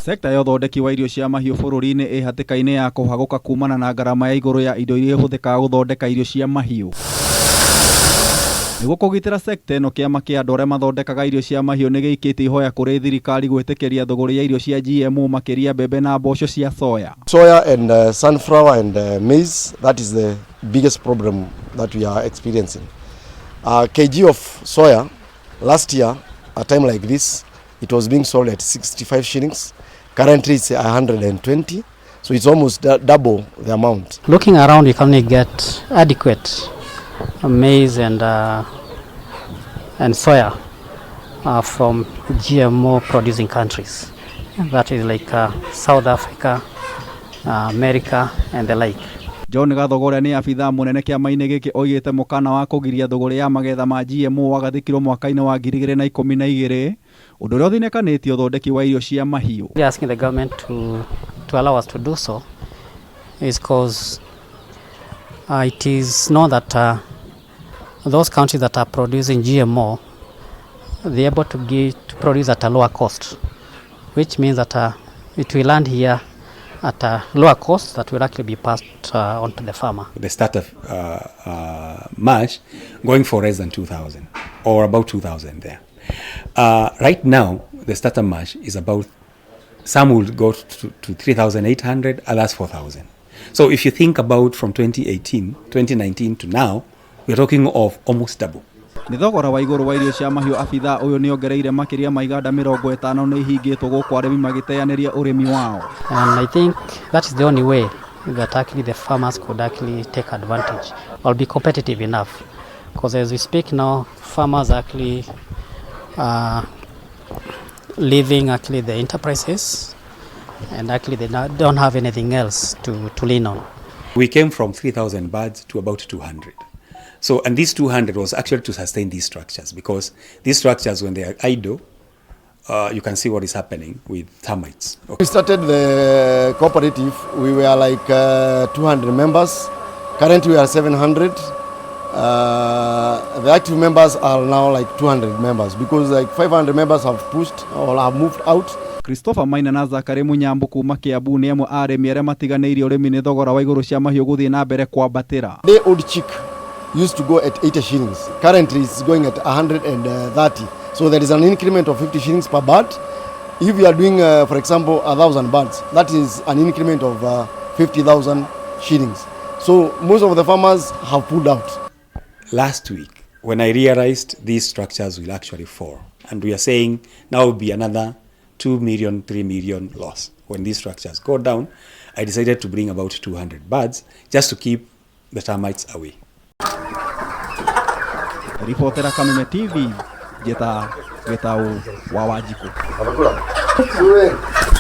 Sekta ya uthondeki wa irio cia mahiu bururi-ini ihatikaine ya kuhaguka kuumana na ngarama ya iguru ya indo iria ihuthikaga guthondeka irio cia mahiu. Niguo kugitira sekta ino, kiama kia andu aria mathondekaga irio cia mahiu ni giikitie ihoya kuri thirikari gwitikiria thogora ya irio cia GMO makiria mbembe na mboco cia soya. Soya and sunflower and maize, that is the biggest problem that we are experiencing. Kg of soya last year, a time like this, it was being sold at 65 shillings. Currently it's 120, so it's almost double the amount. Looking around, you can only get adequate maize and soya from GMO producing countries. That is like South Africa, America and the like. John Gathogora ni abitha munene kiama-ini giki oigite mukana wa kugiria thogora ya magetha ma GMO wagathikirwo mwaka-ini wa 2012 undu uria uthinekanitio uthondeki wa irio cia mahiu. We are asking the government to allow us to do so is because it is known that those countries that are producing GMO, they are able to produce at a lower cost, which means that it will land here at a lower cost that will actually be passed on to the farmer. The start of March going for less than 2,000 or about 2,000 there. Right now, the start of March is about, some will go to 3,800, others 4,000. So if you think about from 2019 to now, we're talking of almost double. Ni thogora wa iguru wa irio cia mahiu abitha uyu ni ongereire makiria ma iganda 50 ni ihingitwo guku arimi magiteaniria urimi wao. And I think that is the only way that actually the farmers could actually take advantage or be competitive enough, because as we speak now, farmers actually leaving actually the enterprises and actually they don't have anything else to lean on. We came from 3,000 birds to about 200. So, and these 200 was actually to sustain these structures, because these structures, when they are idle, you can see what is happening with termites. Okay. We started the cooperative, we were like 200 members. Currently we are 700. The active members are now like 200 members, because like 500 members have pushed or have moved out. Christopher Maina na Zakari Munyambu kuma Kiambu ni amwe arimi aria matiganeirie urimi ni thogora wa iguru cia mahiu guthie na mbere kwambatira. The old chick used to go at 80 shillings. Currently it's going at 130. So there is an increment of 50 shillings per bird. If you are doing, for example, 1,000 birds, that is an increment of 50,000 shillings. So most of the farmers have pulled out. Last week, when I realized these structures will actually fall, and we are saying now will be another 2 million, 3 million loss. When these structures go down, I decided to bring about 200 birds just to keep the termites away. Reportera Kameme TV, Getau Wawajiku.